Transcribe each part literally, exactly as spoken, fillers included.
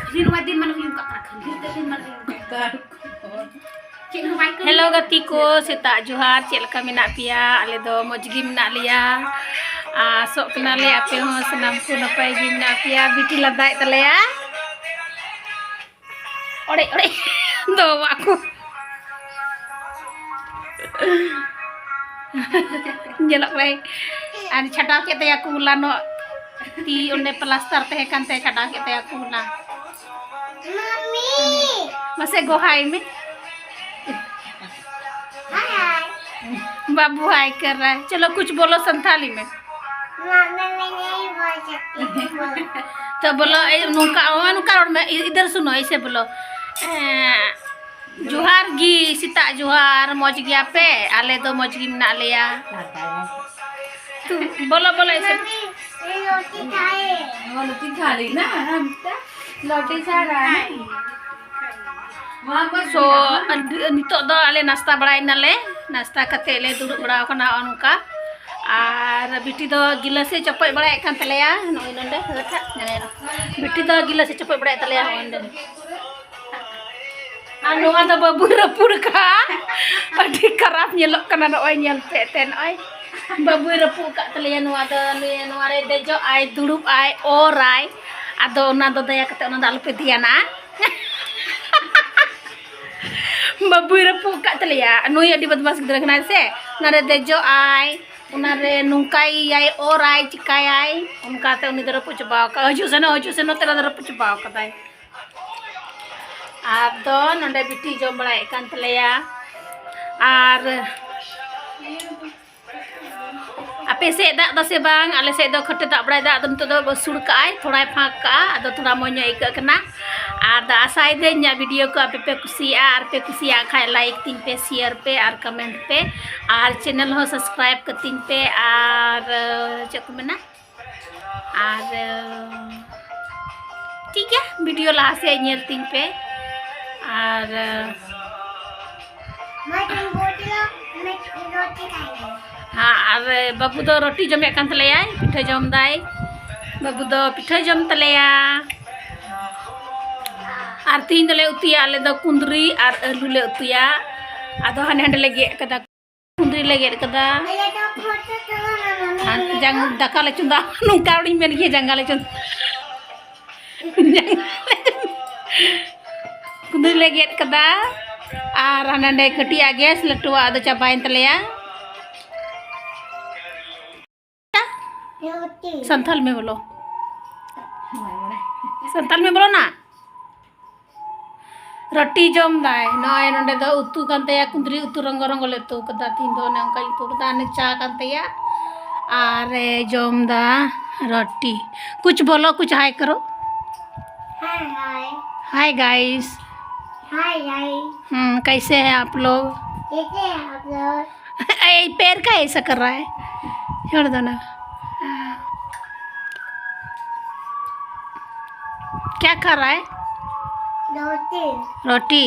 ᱠᱷᱟᱹᱞᱤ ᱱᱚᱣᱟ ᱫᱤᱱ ᱢᱟᱱᱮ ᱦᱩᱭᱩᱜ ᱠᱟᱱᱟ, ᱠᱷᱟᱹᱞᱤ ᱫᱤᱱ ᱢᱟᱱᱮ ᱦᱩᱭᱩᱜ ᱠᱟᱱᱟ᱾ ᱪᱮᱫ ᱦᱚᱸ ᱵᱟᱭ ᱠᱟᱹᱢᱤ ᱦᱮᱞᱳ ᱠᱟᱱᱟ᱾ ᱜᱟᱛᱮ ᱠᱚ, ᱥᱮᱛᱟᱜ ᱡᱚᱦᱟᱨ᱾ ᱪᱮᱫ ᱞᱮᱠᱟ ᱢᱮᱱᱟᱜ ᱯᱮᱭᱟ? ᱟᱞᱮ ᱫᱚ ᱢᱚᱡᱽ ᱜᱮ ᱢᱮᱱᱟᱜ ᱞᱮᱭᱟ᱾ ᱟᱥᱚᱜ ᱠᱟᱱᱟᱞᱮ ᱟᱯᱮ ᱦᱚᱸ ᱥᱟᱱᱟᱢ ᱠᱚ ᱱᱟᱯᱟᱭ ᱜᱮ ᱢᱮᱱᱟᱜ ᱯᱮᱭᱟ᱾ ᱵᱤᱴᱤ ᱞᱟᱸᱫᱟᱭᱮᱫ ᱛᱟᱞᱮᱭᱟ᱾ ᱚᱲᱮᱡ, ᱚᱲᱮᱡ᱾ ᱫᱚ ᱵᱟᱠᱚ ᱧᱮᱞᱚᱜ ᱠᱟᱱᱟᱭ᱾ ᱟᱨ ᱪᱷᱟᱰᱟᱣ ᱠᱮᱫ ᱛᱟᱭᱟ ᱠᱚ ᱦᱚᱞᱟᱱᱚᱜ ᱛᱤ, ᱚᱸᱰᱮ ᱯᱞᱟᱥᱴᱟᱨ ᱛᱟᱦᱮᱸ ᱠᱟᱱ ᱛᱟᱭᱟ, ᱪᱷᱟᱰᱟᱣ ᱠᱮᱫ ᱛᱟᱭᱟ ᱠᱚ ᱦᱚᱞᱟ᱾ मम्मी। ᱢᱟᱥᱮ ᱜᱚᱦᱟᱭ ᱢᱮ। हाय। बाबू हाय कर रहा है। चलो कुछ बोलो संथाली में। मम्मी, मैं नहीं बोल सकती, तुम बोलो। तो बोलो, ए, नुका, ओ, नुका रोड में, इ-, इधर सुनो, ऐसे बोलो। ए, जोहार गी, ᱥᱮᱛᱟᱜ ᱡᱚᱦᱟᱨ, ᱢᱚᱡᱽ ᱜᱮᱭᱟ ᱯᱮ? ᱟᱞᱮ ᱫᱚ ᱢᱚᱡᱽ ᱜᱮ ᱢᱮᱱᱟᱜ ᱞᱮᱭᱟ। ᱛᱩ, ᱵᱚᱞᱚ, ᱵᱚᱞᱚ, ᱤᱥᱤᱱ। मम्मी, ये रोटी खाए। हाँ, रोटी खा ली ना, हम तो रोटी खा रहा है। वहाँ पर सो, गिरा। ᱟᱨ ᱱᱤᱛᱚᱜ ᱫᱚ ᱟᱞᱮ ᱱᱟᱥᱛᱟ ᱵᱟᱲᱟᱭ ᱱᱟᱞᱮ, ᱱᱟᱥᱛᱟ ᱠᱟᱛᱮ ᱞᱮ ᱫᱩᱲᱩᱵ ᱵᱟᱲᱟ ᱟᱠᱟᱱᱟ ᱱᱚᱜᱼᱚ ᱱᱚᱝᱠᱟ। ᱟᱨ ᱵᱤᱴᱤ ᱫᱚ ᱜᱤᱞᱟᱹᱥᱮ ᱪᱚᱯᱚᱡ ᱵᱟᱲᱟᱭᱮᱫ ᱠᱟᱱ ᱛᱟᱞᱮᱭᱟ, ᱱᱚᱜᱼᱚᱭ ᱱᱚᱰᱮ, ᱦᱟᱹᱴ, ᱦᱟᱹᱴ, ᱧᱮᱞ᱾ ᱵᱤᱴᱤ ᱫᱚ ᱜᱤᱞᱟᱹᱥᱮ ᱪᱚᱯᱚᱡ ᱵᱟᱲᱟᱭᱮᱫ ᱛᱟᱞᱮᱭᱟ, ᱱᱚᱜᱼᱚᱭ ᱱᱚᱰᱮ᱾ ᱟᱨ ᱱᱚᱣᱟ ᱫᱚ ᱵᱟᱹᱵᱩᱭ ᱨᱟᱹᱯᱩᱫ ᱟᱠᱟᱫᱼᱟ᱾ ᱟᱹᱰᱤ ᱠᱷᱟᱨᱟᱯ ᱧᱮᱞᱚᱜ ᱠᱟᱱᱟ᱾ ᱱᱚᱜᱼᱚᱭ ᱧᱮᱞ ᱯᱮ ᱮᱱᱛᱮ, ᱱᱚᱜᱼᱚᱭ ᱵᱟᱹᱵᱩᱭ ᱨᱟᱹᱯᱩᱫ ᱟᱠᱟᱫ ᱛᱟᱞᱮᱭᱟ᱾ ᱱᱚᱣᱟ ᱫᱚ ᱱᱩᱭ, ᱱᱚᱣᱟ ᱨᱮ ᱫᱮᱡᱚᱜ ᱟᱭ, ᱫᱩᱲᱩᱵ ᱟᱭ, ᱚᱨᱟᱭ᱾ ᱟᱫᱚ ᱚᱱᱟ ᱫᱚ ᱫᱟᱭᱟ ᱠᱟᱛᱮ ᱚᱱᱟ ᱫᱚ ᱟᱞᱚᱯᱮ ᱫᱷᱮᱭᱟᱱᱟ᱾ ᱵᱟᱹᱵᱩᱭ ᱨᱟᱹᱯᱩᱫ ᱟᱠᱟᱫ ᱛᱟᱞᱮᱭᱟ᱾ ᱱᱩᱭ ᱟᱹᱰᱤ ᱵᱚᱫᱢᱟᱥ ᱜᱤᱫᱽᱨᱟᱹ ᱠᱟᱱᱟᱭ ᱥᱮ᱾ ᱚᱱᱟ ᱨᱮ ᱫᱮᱡᱚᱜ ᱟᱭ, ᱚᱱᱟ ᱨᱮ ᱱᱚᱝᱠᱟᱭ ᱤᱭᱟᱹᱭ, ᱚᱨᱟᱭ, ᱪᱤᱠᱟᱭᱟᱭ, ᱚᱱᱠᱟᱛᱮ ᱩᱱᱤ ᱫᱚ ᱨᱟᱹᱯᱩᱫ ᱪᱟᱵᱟᱣ ᱟᱠᱟᱫ᱾ ᱦᱤᱡᱩᱜ ᱥᱮᱱᱚᱜ, ᱦᱤᱡᱩᱜ ᱥᱮᱱᱚᱜ ᱛᱮ ᱚᱱᱟ ᱫᱚ ᱨᱟᱹᱯᱩᱫ ᱪᱟᱵᱟᱣ ᱟᱠᱟᱫᱟᱭ᱾ ᱟᱫᱚ ᱱᱚᱰᱮ ᱵᱤᱴᱤ ᱡᱚᱢ ᱵᱟᱲᱟᱭᱮᱫ ᱠᱟᱱ ᱛᱟᱞᱮᱭᱟ᱾ ᱟᱨ ᱟᱯᱮ ᱥᱮᱫ ᱫᱟᱜ ᱫᱟ ᱥᱮ ᱵᱟᱝ? ᱟᱞᱮ ᱥᱮᱫ ᱫᱚ ᱠᱷᱟᱹᱴᱮ ᱫᱟᱜ ᱵᱟᱲᱟᱭ ᱫᱟ᱾ ᱟᱫᱚ ᱱᱤᱛᱚᱜ ᱫᱚ ᱟᱹᱥᱩᱲ ᱠᱟᱜᱼᱟᱭ, ᱛᱷᱚᱲᱟᱭ ᱯᱷᱟᱸᱠ ᱠᱟᱜᱼᱟ, ᱟᱫᱚ ᱛᱷᱚᱲᱟ ᱢᱚᱡᱽ ᱧᱚᱜ ᱟᱹᱭᱠᱟᱹᱜ ᱠᱟᱱᱟ᱾ ᱟᱨ ᱟᱥᱟᱭ ᱫᱟᱹᱧ ᱤᱧᱟᱹᱜ video ᱠᱚ ᱟᱯᱮ ᱯᱮ ᱠᱩᱥᱤᱭᱟᱜᱼᱟ, ᱟᱨ ᱯᱮ ᱠᱩᱥᱤᱭᱟᱜ ᱠᱷᱟᱡ like ᱛᱤᱧ ᱯᱮ, share ᱯᱮ, ᱟᱨ comment ᱯᱮ, ᱟᱨ channel ᱦᱚᱸ subscribe ᱠᱟᱹᱛᱤᱧ ᱯᱮ᱾ ᱟᱨ ᱪᱮᱫ ᱠᱚ ᱢᱮᱱᱟ, ᱟᱨ ᱴᱷᱤᱠ ᱜᱮᱭᱟ, video ᱞᱟᱦᱟ ᱥᱮᱫ ᱧᱮᱞ ᱛᱤᱧ ᱯᱮ᱾ ᱟᱨ हाँ, ᱟᱨ ᱵᱟᱹᱵᱩ ᱫᱚ ᱨᱩᱴᱤ ᱡᱚᱢᱮᱫ ᱠᱟᱱ ᱛᱟᱞᱮᱭᱟᱭ, ᱯᱤᱴᱷᱟᱹ ᱡᱚᱢ ᱫᱟᱭ᱾ ᱵᱟᱹᱵᱩ ᱫᱚ ᱯᱤᱴᱷᱟᱹ ᱡᱚᱢ ᱛᱟᱞᱮᱭᱟ᱾ ᱟᱨ ᱛᱤᱦᱤᱧ ᱫᱚᱞᱮ ᱩᱛᱩᱭᱟ ᱟᱞᱮ ᱫᱚ ᱠᱩᱸᱫᱽᱨᱤ ᱟᱨ ᱟᱹᱞᱩ ᱞᱮ ᱩᱛᱩᱭᱟ᱾ ᱟᱫᱚ ᱦᱟᱸᱰᱮ ᱦᱟᱸᱰᱮ ᱞᱮ ᱜᱮᱫ ᱠᱟᱫᱟ, ᱠᱩᱸᱫᱽᱨᱤ ᱞᱮ ᱜᱮᱫ ᱠᱟᱫᱟ᱾ ᱟᱨ ᱡᱟᱝ ᱫᱟᱠᱟ ᱞᱮ ᱪᱚᱸᱫᱟ, ᱱᱚᱝᱠᱟ ᱦᱚᱲᱤᱧ ᱢᱮᱱ ᱜᱮᱭᱟ, ᱡᱟᱸᱜᱟ ᱞᱮ ᱪᱚᱸᱫᱟ᱾ ᱠᱩᱸᱫᱽᱨᱤ ᱞᱮ ᱜᱮᱫ ᱠᱟᱫᱟ᱾ ᱟᱨ ᱦᱟᱸᱰᱮ ᱱᱟᱸᱰᱮ ᱠᱟᱹᱴᱤᱡ ᱟᱜ ᱜᱮᱥ, ᱞᱟᱹᱴᱩᱣᱟᱜ ᱫᱚ ᱪᱟᱵᱟᱭᱮᱱ ᱛᱟᱞᱮᱭᱟ᱾ ᱥᱟᱱᱛᱟᱞ ᱢᱮ ᱵᱚᱞᱚ, ᱥᱟᱱᱛᱟᱞ ᱢᱮ ᱵᱚᱞᱚ ᱱᱟ᱾ ᱨᱚᱴᱤ ᱡᱚᱢ ᱫᱟᱭ᱾ ᱱᱚᱜᱼᱚᱭ ᱱᱚᱸᱰᱮ ᱫᱚ ᱩᱛᱩ ᱠᱟᱱ ᱛᱟᱭᱟ, ᱠᱩᱸᱫᱽᱨᱤ ᱩᱛᱩ ᱨᱚᱝᱜᱚ ᱨᱚᱝᱜᱚ ᱞᱮ ᱩᱛᱩ ᱠᱟᱫᱟ᱾ ᱛᱤᱦᱤᱧ ᱫᱚ ᱚᱱᱮ ᱚᱱᱠᱟᱧ ᱩᱛᱩ ᱠᱟᱫᱟ᱾ ᱚᱱᱮ ᱪᱟ ᱠᱟᱱ ᱛᱟᱭᱟ ᱟᱨ ᱮ ᱡᱚᱢ ᱫᱟ ᱨᱚᱴᱤ᱾ कुछ बोलो, कुछ हाय करो। हाय, हाय। Hi guys. हाय, हाय। हम्म, कैसे हैं आप लोग? कैसे हैं आप लोग? ए, पैर का ऐसा कर रहा है? छोड़ दो ना। हाँ। क्या खा रहा है? रोटी। रोटी?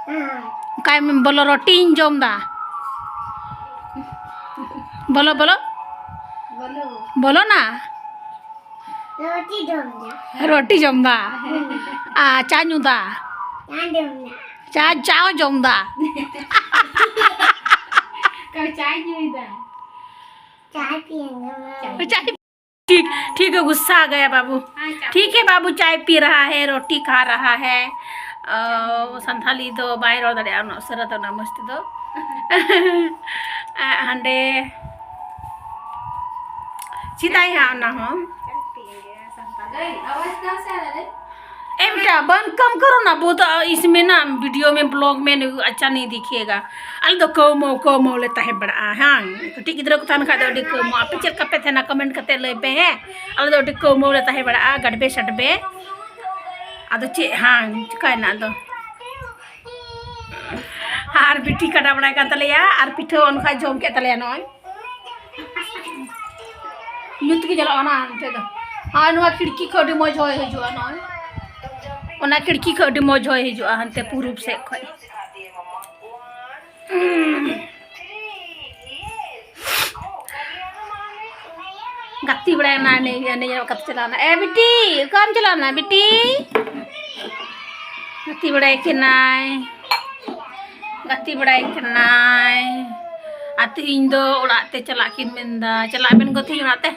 हाँ। काय में बोलो, रोटी इन जोम दा। बोलो, बोलो। बोलो। बोलो ना। रोटी जोम दा। रोटी जोम दा। आ, चा ᱧᱩ दा। चा जोम दा। चा, चा जोम दा। ᱠᱚ ᱪᱟᱭ ᱧᱩᱭᱫᱟ᱾ चाय पिएंगे। चाय। ठीक, ठीक है, गुस्सा आ गया बाबू। हाँ, चाय। ठीक है बाबू, चाय पी रहा है, रोटी खा रहा है। ᱚ, ᱥᱟᱱᱛᱷᱟᱞᱤ ᱫᱚ ᱵᱟᱭ ᱨᱚᱲ ᱫᱟᱲᱮᱭᱟᱜᱼᱟ ᱩᱱᱟᱹᱜ ᱩᱥᱟᱹᱨᱟ ᱫᱚ, ᱩᱱᱟᱹᱜ ᱢᱚᱡᱽ ᱛᱮᱫᱚ᱾ ᱦᱟᱸᱰᱮ ᱪᱮᱫᱟᱭ ᱦᱟᱸᱜ ᱚᱱᱟ ᱦᱚᱸ᱾ ए बेटा, बंद कम करो ना, बहुत इसमें ना वीडियो में, ब्लॉग में अच्छा नहीं दिखेगा। ᱟᱞᱮ ᱫᱚ ᱠᱟᱹᱣ ᱢᱟᱹᱣ, ᱠᱟᱹᱣ ᱢᱟᱹᱣ ᱞᱮ ᱛᱟᱦᱮᱸ ᱵᱟᱲᱟᱜᱼᱟ, ᱦᱮᱸ᱾ ᱠᱟᱹᱴᱤᱡ ᱜᱤᱫᱽᱨᱟᱹ ᱠᱚ ᱛᱟᱦᱮᱱ ᱠᱷᱟᱡ ᱫᱚ ᱟᱹᱰᱤ ᱠᱟᱹᱣ ᱢᱟᱹᱣ᱾ ᱟᱯᱮ ᱪᱮᱫ ᱞᱮᱠᱟ ᱯᱮ ᱛᱟᱦᱮᱱᱟ, ᱠᱚᱢᱮᱱᱴ ᱠᱟᱛᱮ ᱞᱟᱹᱭ ᱯᱮ, ᱦᱮᱸ᱾ ᱟᱞᱮ ᱫᱚ ᱟᱹᱰᱤ ᱠᱟᱹᱣ ᱢᱟᱹᱣ ᱞᱮ ᱛᱟᱦᱮᱸ ᱵᱟᱲᱟᱜᱼᱟ, ᱜᱟᱰᱵᱮ ᱥᱟᱰᱵᱮ᱾ ᱟᱫᱚ ᱪᱮᱫ, ᱦᱮᱸ, ᱪᱤᱠᱟᱹᱭᱮᱱᱟ ᱟᱫᱚ? ᱟᱨ ᱵᱤᱴᱤ ᱠᱟᱰᱟ ᱵᱟᱲᱟᱭ ᱠᱟᱱ ᱛᱟᱞᱮᱭᱟ, ᱟᱨ ᱯᱤᱴᱷᱟᱹ ᱚᱱᱠᱟ ᱡᱚᱢ ᱠᱮᱫ ᱛᱟᱞᱮᱭᱟ ᱱᱚᱜᱼᱚᱭ᱾ ᱧᱩᱛ ᱜᱮ ᱧᱮᱞᱚᱜ ᱠᱟᱱᱟ ᱦᱟᱱᱛᱮ ᱫᱚ᱾ ᱟᱨ ᱱᱚᱣᱟ ᱠᱷᱤᱲᱠᱤ ᱠᱷᱚᱱ ᱟᱹᱰᱤ ᱢᱚᱡᱽ ᱦᱚᱭ ᱦᱤᱡᱩᱜᱼᱟ, ᱱᱚᱜᱼᱚᱭ᱾ ᱚᱱᱟ ᱠᱷᱤᱲᱠᱤ ᱠᱷᱚᱱ ᱟᱹᱰᱤ ᱢᱚᱡᱽ ᱦᱚᱭ ᱦᱤᱡᱩᱜᱼᱟ ᱦᱟᱱᱛᱮ ᱯᱩᱨᱩᱵ ᱥᱮᱫ ᱠᱷᱚᱱ᱾ ᱜᱟᱛᱮ ᱵᱟᱲᱟᱭᱮᱱᱟ, ᱮᱱᱮᱡ, ᱮᱱᱮᱡ ᱠᱟᱛᱮ ᱪᱟᱞᱟᱣᱱᱟ᱾ ᱮ ᱵᱤᱴᱤ, ᱚᱠᱟᱢ ᱪᱟᱞᱟᱣᱱᱟ ᱵᱤᱴᱤ? ᱜᱟᱛᱮ ᱵᱟᱲᱟᱭ ᱠᱟᱱᱟᱭ, ᱜᱟᱛᱮ ᱵᱟᱲᱟᱭ ᱠᱟᱱᱟᱭ᱾ ᱟᱨ ᱛᱮᱦᱮᱧ ᱫᱚ ᱚᱲᱟᱜ ᱛᱮ ᱪᱟᱞᱟᱜ ᱠᱤᱱ ᱢᱮᱱᱫᱟ᱾ ᱪᱟᱞᱟᱜ ᱟᱵᱮᱱ ᱜᱚ ᱛᱮᱦᱮᱧ ᱚᱲᱟᱜ ᱛᱮ?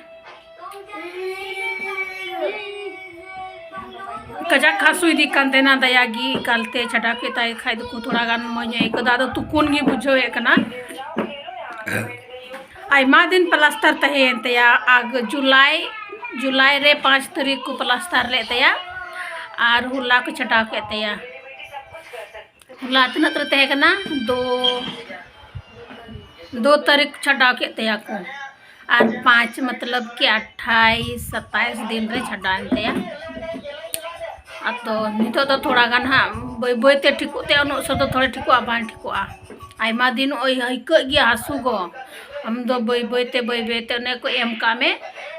ᱠᱟᱡᱟᱠ ᱦᱟᱹᱥᱩ ᱤᱫᱤ ᱠᱟᱱ ᱛᱟᱦᱮᱱᱟ, ᱫᱟᱭᱟ ᱜᱮ ᱮᱠᱟᱞᱛᱮ ᱪᱷᱟᱰᱟᱣ ᱠᱮᱫ ᱛᱟᱭ ᱠᱷᱟᱡ ᱫᱚᱠᱚ ᱛᱷᱚᱲᱟ ᱜᱟᱱ ᱢᱚᱡᱽ ᱧᱚᱜ ᱟᱹᱭᱠᱟᱹᱣ ᱫᱟ᱾ ᱟᱫᱚ ᱛᱩᱠᱩᱱ ᱜᱮ ᱵᱩᱡᱷᱟᱹᱣᱮᱫ ᱠᱟᱱᱟ᱾ ᱟᱭᱢᱟ ᱫᱤᱱ ᱯᱞᱟᱥᱴᱟᱨ ᱛᱟᱦᱮᱸᱭᱮᱱ ᱛᱟᱭᱟ, ᱟᱨ ᱡᱩᱞᱟᱭ, ᱡᱩᱞᱟᱭ ᱨᱮ ᱯᱟᱸᱪ ᱛᱟᱹᱨᱤᱠᱷ ᱠᱚ ᱯᱞᱟᱥᱴᱟᱨ ᱞᱮᱫ ᱛᱟᱭᱟ ᱟᱨ ᱦᱚᱞᱟ ᱠᱚ ᱪᱷᱟᱰᱟᱣ ᱠᱮᱫ ᱛᱟᱭᱟ᱾ ᱦᱚᱞᱟ ᱛᱤᱱᱟᱹᱜ ᱛᱟᱹᱨᱤᱠᱷ ᱛᱟᱦᱮᱸ ᱠᱟᱱᱟ? ᱫᱳ, ᱫᱳ ᱛᱟᱹᱨᱤᱠᱷ ᱪᱷᱟᱰᱟᱣ ᱠᱮᱫ ᱛᱟᱭᱟ ᱠᱚ᱾ ᱟᱨ ᱯᱟᱸᱪ ᱢᱚᱛᱞᱚᱵ ᱠᱤ ᱟᱴᱷᱟᱭᱤᱥ ᱥᱟᱛᱟᱭᱤᱥ ᱫᱤᱱ ᱨᱮ ᱪᱷᱟᱰᱟᱣᱮᱱ ᱛᱟᱭᱟ᱾ ᱟᱫᱚ ᱱᱤᱛᱚᱜ ᱫᱚ ᱛᱷᱚᱲᱟ ᱜᱟᱱ ᱦᱟᱸᱜ ᱵᱟᱹᱭ ᱵᱟᱹᱭ ᱛᱮ ᱴᱷᱤᱠᱚᱜ ᱛᱟᱭᱟ, ᱩᱱᱟᱹᱜ ᱩᱥᱟᱹᱨᱟ ᱫᱚ ᱛᱷᱚᱲᱟ ᱴᱷᱤᱠᱚᱜᱼᱟ, ᱵᱟᱝ ᱴᱷᱤᱠᱚᱜᱼᱟ᱾ ᱟᱭᱢᱟ ᱫᱤᱱ ᱳᱭ ᱟᱹᱭᱠᱟᱹᱜ ᱜᱮᱭᱟ ᱦᱟᱹᱥᱩ ᱜᱚ᱾ ᱟᱢ ᱫᱚ ᱵᱟᱹᱭ ᱵᱟᱹᱭ ᱛᱮ, ᱵᱟᱹᱭ ᱵᱟᱹᱭ ᱛᱮ ᱚᱱᱮ ᱠᱚ ᱮᱢ ᱠᱟᱜ ᱢᱮ,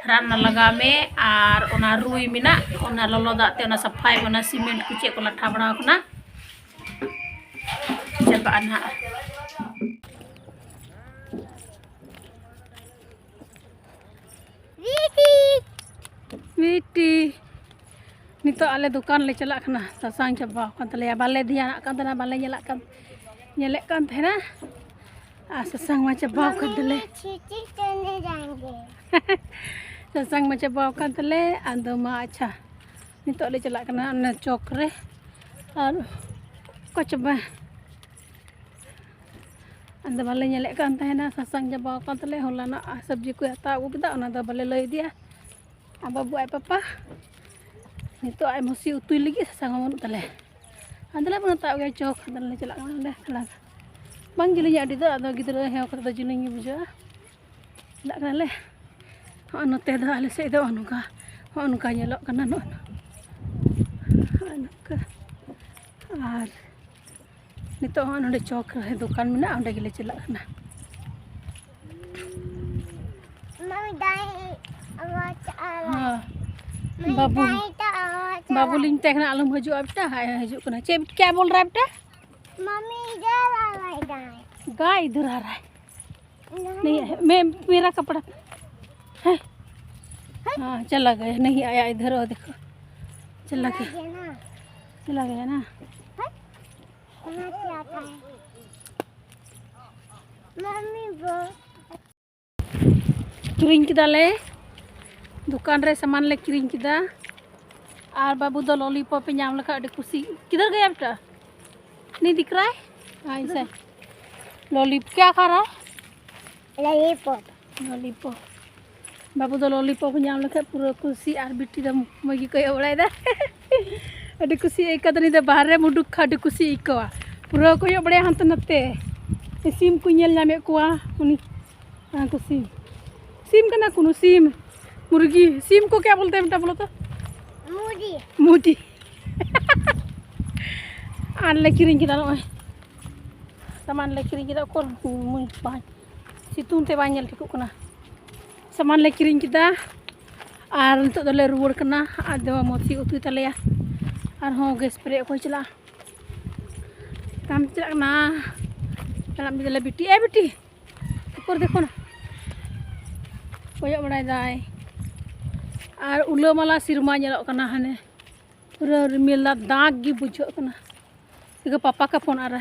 ᱨᱟᱱ ᱞᱟᱜᱟᱣ ᱢᱮ, ᱟᱨ ᱚᱱᱟ ᱨᱩᱭ ᱢᱮᱱᱟᱜ, ᱚᱱᱟ ᱞᱚᱞᱚ ᱫᱟᱜ ᱛᱮ ᱚᱱᱟ ᱥᱟᱯᱷᱟᱭ ᱢᱮ, ᱚᱱᱟ ᱥᱤᱢᱮᱱᱴ ᱠᱚ ᱪᱮᱫ ᱠᱚ ᱞᱟᱴᱷᱟ ᱵᱟᱲᱟᱣ ᱠᱟᱱᱟ᱾ ᱪᱟᱵᱟᱜᱼᱟ ᱱᱟᱦᱟᱜ᱾ ᱵᱤᱴᱤ, ᱱᱤᱛᱚᱜ ᱟᱞᱮ ᱫᱚᱠᱟᱱ ᱞᱮ ᱪᱟᱞᱟᱜ ᱠᱟᱱᱟ᱾ ᱥᱟᱥᱟᱝ ᱪᱟᱵᱟ ᱟᱠᱟᱱ ᱛᱟᱞᱮᱭᱟ, ᱵᱟᱞᱮ ᱫᱷᱮᱭᱟᱱᱟᱜ ᱠᱟᱱ ᱛᱟᱦᱮᱱᱟ, ᱵᱟᱞᱮ ᱧᱮᱞᱟᱜ ᱠᱟᱱ, ᱧᱮᱞᱮᱫ ᱠᱟᱱ ᱛᱟᱦᱮᱱᱟ᱾ ᱟᱨ ᱥᱟᱥᱟᱝ ᱢᱟ ᱪᱟᱵᱟ ᱟᱠᱟᱱ ᱛᱟᱞᱮ᱾ ᱥᱟᱥᱟᱝ ᱢᱟ ᱪᱟᱵᱟ ᱟᱠᱟᱱ ᱛᱟᱞᱮ᱾ ᱟᱫᱚ ᱢᱟ ᱟᱪᱪᱷᱟ, ᱱᱤᱛᱚᱜ ᱞᱮ ᱪᱟᱞᱟᱜ ᱠᱟᱱᱟ ᱚᱱᱟ ᱪᱚᱠ ᱨᱮ᱾ ᱟᱨ ᱚᱠᱟ ᱪᱟᱵᱟ, ᱟᱫᱚ ᱵᱟᱞᱮ ᱧᱮᱞᱮᱫ ᱠᱟᱱ ᱛᱟᱦᱮᱱᱟ, ᱥᱟᱥᱟᱝ ᱪᱟᱵᱟ ᱟᱠᱟᱱ ᱛᱟᱞᱮ᱾ ᱦᱚᱞᱟᱱᱟᱜ ᱥᱚᱵᱽᱡᱤ ᱠᱚᱭ ᱦᱟᱛᱟᱣ ᱟᱹᱜᱩ ᱠᱮᱫᱟ, ᱚᱱᱟ ᱫᱚ ᱵᱟᱞᱮ ᱞᱟᱹᱭ ᱟᱫᱮᱭᱟ᱾ ᱟᱨ ᱵᱟᱹᱵᱩ ᱟᱡ ᱯᱟᱯᱟ ᱱᱤᱛᱚᱜ ᱟᱡ ᱢᱟᱹᱥᱤ ᱩᱛᱩᱭ ᱞᱟᱹᱜᱤᱫ ᱥᱟᱥᱟᱝ ᱦᱚᱸ ᱵᱟᱹᱱᱩᱜ ᱛᱟᱞᱮ᱾ ᱟᱫᱚᱞᱮ ᱵᱚᱱ ᱦᱟᱛᱟᱣ ᱜᱮᱭᱟ ᱪᱚᱠ, ᱟᱫᱚᱞᱮ ᱪᱟᱞᱟᱜ ᱠᱟᱱᱟ ᱚᱸᱰᱮ ᱛᱷᱚᱲᱟ᱾ ᱵᱟᱝ ᱡᱮᱞᱮᱧᱟ ᱟᱹᱰᱤ ᱫᱚ, ᱟᱫᱚ ᱜᱤᱫᱽᱨᱟᱹ ᱦᱮᱣ ᱠᱟᱛᱮ ᱫᱚ ᱡᱮᱞᱮᱧ ᱜᱮ ᱵᱩᱡᱷᱟᱹᱜᱼᱟ᱾ ᱪᱟᱞᱟᱜ ᱠᱟᱱᱟᱞᱮ᱾ ᱦᱚᱸᱜᱼᱚ ᱱᱚᱛᱮ ᱫᱚ ᱟᱞᱮ ᱥᱮᱫ ᱫᱚ ᱱᱚᱜᱼᱚ ᱱᱚᱝᱠᱟ, ᱦᱚᱸᱜᱼᱚ ᱱᱚᱝᱠᱟ ᱧᱮᱞᱚᱜ ᱠᱟᱱᱟ, ᱱᱚᱜᱼᱚ ᱱᱚᱝᱠᱟ᱾ ᱟᱨ ᱱᱤᱛᱚᱜ ᱦᱚᱸ ᱱᱚᱰᱮ ᱪᱚᱠ ᱨᱮ ᱫᱚᱠᱟᱱ ᱢᱮᱱᱟᱜᱼᱟ, ᱚᱸᱰᱮ ᱜᱮᱞᱮ ᱪᱟᱞᱟᱜ ᱠᱟᱱᱟ᱾ ᱢᱟᱢᱤ ᱫᱟᱭ ᱟᱣᱟᱡ ᱟᱞᱟ᱾ ᱦᱮᱸ᱾ ᱢᱟᱢᱤ ᱵᱟᱵᱩ, ᱫᱟᱭ ᱴᱟ ᱟᱣᱟᱡ ᱟᱞᱟ᱾ ᱵᱟᱵᱩ ᱞᱤᱧ ᱢᱮᱛᱟᱭ ᱠᱟᱱᱟ, "ᱟᱞᱚᱢ ᱦᱤᱡᱩᱜᱼᱟ ᱵᱮᱴᱟ", ᱦᱟᱭ ᱦᱤᱡᱩᱜ ᱠᱟᱱᱟ᱾ ᱪᱮᱫ, ᱠᱭᱟ ᱵᱳᱞ ᱨᱟᱦᱟ ᱦᱮ ᱵᱮᱴᱟ? ᱢᱟᱢᱤ ᱤᱫᱷᱟᱨ ᱟ ᱨᱟᱦᱟ ᱦᱮ ᱜᱟᱭ᱾ ᱜᱟᱭ ᱤᱫᱷᱟᱨ ᱟ ᱨᱟᱦᱟ ᱦᱮ᱾ नहीं है, मैं, मेरा कपड़ा है। हाँ, चला गया, नहीं आया इधर, वो देखो, चला गया। चला गया ना। मम्मी वो ᱠᱤᱨᱤᱧ ᱠᱮᱫᱟᱞᱮ ᱫᱚᱠᱟᱱ ᱨᱮ ᱥᱟᱢᱟᱱ ᱞᱮ ᱠᱤᱨᱤᱧ ᱠᱮᱫᱟ᱾ ᱟᱨ ᱵᱟᱹᱵᱩ ᱫᱚ ᱞᱚᱞᱤᱯᱚᱯ ᱮ ᱧᱟᱢ ᱞᱮᱠᱷᱟᱱ ᱟᱹᱰᱤ ᱠᱩᱥᱤ᱾ किधर गया बेटा? नहीं दिख रहा है। हाँ, ऐसा है। लॉलीप क्या खा रहा है? लॉलीपॉप। ᱞᱚᱞᱤᱯᱚᱯ᱾ ᱵᱟᱹᱵᱩ ᱫᱚ ᱞᱚᱞᱤᱯᱚᱯ ᱧᱟᱢ ᱞᱮᱠᱷᱟᱱ ᱯᱩᱨᱟᱹ ᱠᱩᱥᱤ, ᱟᱨ ᱵᱤᱴᱤ ᱫᱚ ᱢᱚᱡᱽ ᱜᱮ ᱠᱚᱭᱚᱜ ᱵᱟᱲᱟᱭᱮᱫᱟ᱾ ᱟᱹᱰᱤ ᱠᱩᱥᱤ ᱟᱹᱭᱠᱟᱹᱣ ᱫᱟ᱾ ᱩᱱᱤ ᱫᱚ ᱵᱟᱦᱨᱮ ᱩᱰᱩᱠ ᱠᱷᱟᱱ ᱟᱹᱰᱤ ᱠᱩᱥᱤ ᱟᱹᱭᱠᱟᱹᱣᱟ, ᱯᱩᱨᱟᱹ ᱠᱚᱭᱚᱜ ᱵᱟᱲᱟᱭᱟ ᱦᱟᱱᱛᱮ ᱱᱟᱛᱮ᱾ ᱥᱤᱢ ᱠᱚ ᱧᱮᱞ ᱧᱟᱢᱮᱫ ᱠᱚᱣᱟ ᱩᱱᱤ᱾ ᱟᱨ ᱠᱚ ᱥᱤᱢ, ᱥᱤᱢ ᱠᱟᱱᱟ ᱠᱚ ᱥᱤᱢ, ᱢᱩᱨᱜᱤ ᱥᱤᱢ ᱠᱚ ᱠᱮ ᱵᱚᱞᱛᱮ ᱢᱤᱫᱴᱟᱝ ᱵᱚᱞᱚ ᱛᱚ मुड़ी। ᱢᱩᱨᱜᱤ᱾ ᱟᱨ ᱞᱮ ᱠᱤᱨᱤᱧ ᱠᱮᱫᱟ ᱱᱚᱜᱼᱚᱭ ᱥᱟᱢᱟᱱ ᱞᱮ ᱠᱤᱨᱤᱧ ᱠᱮᱫᱟ᱾ ᱩᱠᱩᱨ ᱢᱩᱭ ᱵᱟᱝ, ᱥᱤᱛᱩᱝ ᱛᱮ ᱵᱟᱝ ᱧᱮᱞ ᱴᱷᱤᱠᱚᱜ ᱠᱟᱱᱟ᱾ ᱥᱟᱢᱟᱱ ᱞᱮ ᱠᱤᱨᱤᱧ ᱠᱮᱫᱟ ᱟᱨ ᱱᱤᱛᱚᱜ ᱫᱚᱞᱮ ᱨᱩᱣᱟᱹᱲ ᱠᱟᱱᱟ᱾ ᱟᱫᱚ ᱢᱚᱥᱤ ᱩᱛᱩᱭ ᱛᱟᱞᱮᱭᱟ, ᱟᱨᱦᱚᱸ ᱜᱮᱥ ᱯᱮᱨᱮᱡ ᱚᱠᱚᱭ ᱪᱟᱞᱟᱜᱼᱟ? ᱠᱟᱢ ᱪᱟᱞᱟᱜ ᱠᱟᱱᱟ᱾ ᱪᱟᱞᱟᱜ ᱢᱮ ᱫᱮᱞᱟ ᱵᱤᱴᱤ, ᱮ ᱵᱤᱴᱤ, ᱩᱠᱩᱨ ᱫᱮᱠᱷᱚ ᱱᱟ, ᱠᱚᱭᱚᱜ ᱵᱟᱲᱟᱭ ᱫᱟᱭ᱾ ᱟᱨ ᱩᱞᱟᱹ ᱢᱟᱞᱟ ᱥᱮᱨᱢᱟ ᱧᱮᱞᱚᱜ ᱠᱟᱱᱟ, ᱦᱟᱱᱮ ᱯᱩᱨᱟᱹ ᱨᱤᱢᱤᱞ ᱫᱟᱜ ᱫᱟᱜ ᱜᱮ ᱵᱩᱡᱷᱟᱹᱜ ᱠᱟᱱᱟ᱾ ᱤᱠᱟᱹ ᱯᱟᱯᱟ ᱠᱟ ᱯᱷᱳᱱ ᱟᱨ